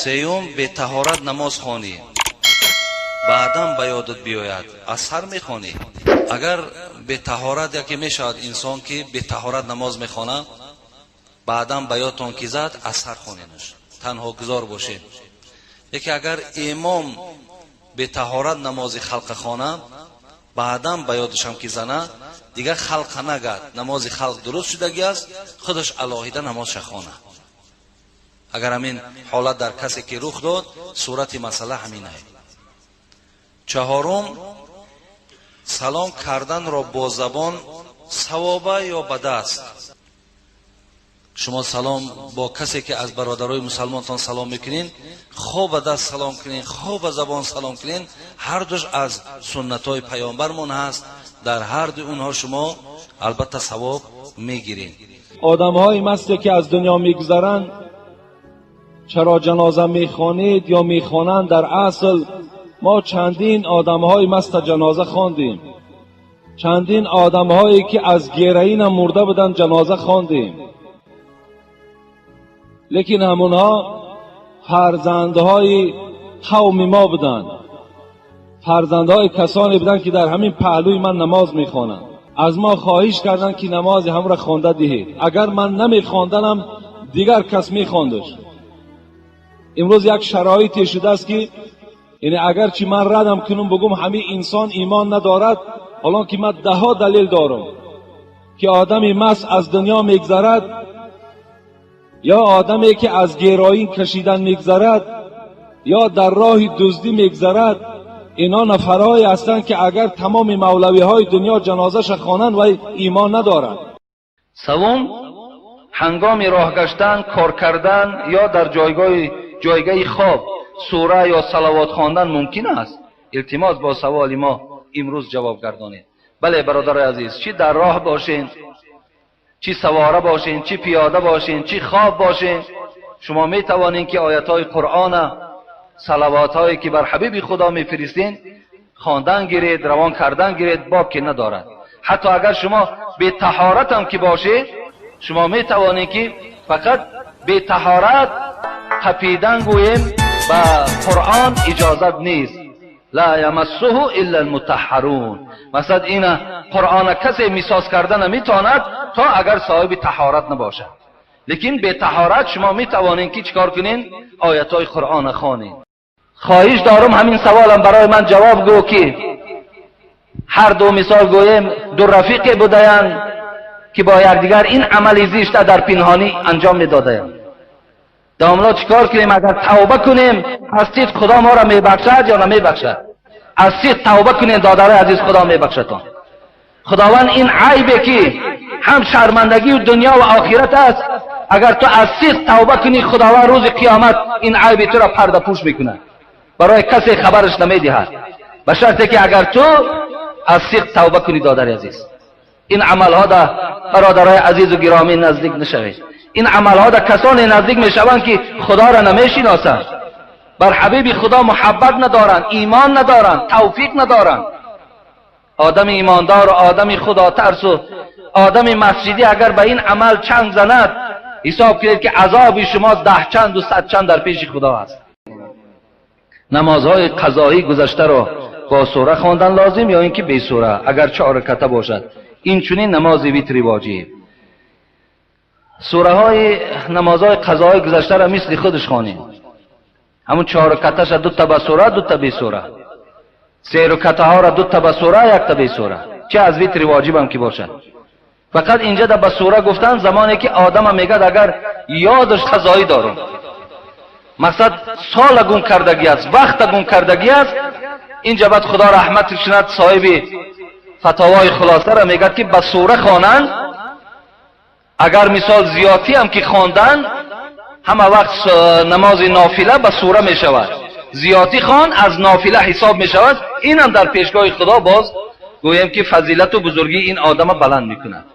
Сеюм, бетаҳорат намоз хонӣ, баъдан ба ёдат биёяд, аз сар мехонӣ. Агар бетаҳорат яке мешавад инсон ки бетаҳорат намоз мехонад, баъдан ба ёдтон ки зад, аз сар хоненаш, танҳо гузор бошед. Яке агар имом бетаҳорат намози халқа хона, баъдан ба ёдашам ки зана, дигар халқа нагад, намози халқ дуруст шудагӣ аст, худаш алоҳида намозша хона. Агар ҳамин ҳолат дар касе ки рух дод, сурати масъала ҳаминае. Чаҳорум, салом карданро бо забон савоба ё ба даст? Шумо салом бо касе ки аз бародарои мусалмонтон салом мекунед, хо ба даст салом кунед, хо ба забон салом кунед, ҳар душ аз суннатҳои паёмбармон ҳаст. Дар ҳар ду онҳо шумо албатта савоб мегиред. Одамҳои масте ки аз дунё мегузаранд, чаро ҷаноза мехонед ё мехонанд? Дар асл мо чандин одамҳои маста ҷаноза хондем, чандин одамҳое ки аз героинам мурда буданд ҷаноза хондем, лекин ҳамонҳо фарзандҳои қавми мо буданд, фарзандҳои касоне буданд, ки дар ҳамин паҳлӯи ман намоз мехонанд. Аз мо хоҳиш карданд, ки намози ҳамро хонда диҳед. Агар ман намехонданам, дигар кас мехондаш. Имрӯз як шароите шудааст, ки яъне агарчи ман радам кунам, бугум ҳамин инсон имон надорад, ҳолон ки ман даҳҳо далел дорам, ки одами маст аз дунё мегзарад ё одаме ки аз героин кашидан мегзарад ё дар роҳи дуздӣ мегзарад, инҳо нафарҳое ҳастанд, ки агар тамоми мавлавиҳои дунё ҷанозаша хонанд, вай имон надорад. Севум, ҳангоми роҳ гаштан, кор кардан ё дар ҷойгаҳи хоб сура ё салавот хондан мумкин аст? Илтимос, бо саволи мо имрӯз ҷавоб гардонед. Бале, бародарои азиз, чӣ дар роҳ бошен, чӣ савора бошен, чӣ пиёда бошен, чӣ хоб бошен, шумо метавонед, ки оятҳои Қуръона, салавотҳое ки бар ҳабиби Худо мефиристен, хондан гиред, равон кардан гиред, боб ки надорад. Ҳатто агар шумо бетаҳоратам ки бошед, шумо метавонед, ки фақат бетаҳорат қапидан гӯем ба Қуръон иҷозат нест. Ла ямассуҳу илла алмутаҳҳарун. Масалан, ина Қуръона касе мисоз карда наметавонад, то агар соҳиби таҳорат набошад. Лекин бетаҳорат шумо метавонед, ки чӣ кор кунед? Оятҳои Қуръона хонед. Хоҳиш дорум, ҳамин саволам барои ман ҷавоб гӯ, ки ҳар ду мисол гӯем, ду рафиқе будаянд, ки бо якдигар ин амали зишта дар пинҳонӣ анҷом медодаянд. Домло, чӣ кор кунем? Агар тавба кунем, аз сидқ Худо моро мебахшад ё намебахшад? Аз сидқ тавба кунем, додарои азиз, Худо мебахшадтон. Худованд ин айбе ки ҳам шармандагию дунё ва охират аст, агар ту аз сидқ тавба кунӣ, Худованд рӯзи қиёмат ин айби туро пардапӯш мекунад, барои касе хабараш намедиҳад, ба шарте ки агар ту аз сидқ тавба кунӣ. Додари азиз, ин амалҳо да бародарои азизу гиромӣ наздик нашавед. Ин амалҳо да касоне наздик мешаванд, ки Худоро намешиносанд, бар ҳабиби Худо муҳаббат надоранд, имон надоранд, тавфиқ надоранд. Одами имондору одами худотарсу одами масҷидӣ агар ба ин амал чанг занад, ҳисоб кунед, ки азоби шумо даҳ чанду сад чанд дар пеши Худо аст. Намозҳои қазоӣ гузаштаро бо сура хондан лозим ё ин ки бесура, агар чор раката бошад? Инчунин намози витри воҷиб. Сураҳои намозҳои қазои гузаштаро мисли худаш хонем, ҳамун чор ракаташа дута ба сура, дута бесура, се ракатаҳоро дута ба сура, якта бесура, чи аз витри воҷибам ки бошад. Фақат инҷа да ба сура гуфтан, замоне ки одама мегӯяд, агар ёдаш қазоӣ дорум, мақсад сола гум кардагӣ аст, вақта гум кардагӣ аст. Инҷа баъд, Худо раҳматш кунад, соҳиби фатовои хулосаро мегӯяд, ки ба сура хонанд. Агар мисол зиёдтиам ки хондан, ҳама вақт намози нофила ба сура мешавад, зиёдтӣ хон, аз нофила ҳисоб мешавад. Инам дар пешгоҳи Худо боз гӯем, ки фазилату бузургии ин одама баланд мекунад.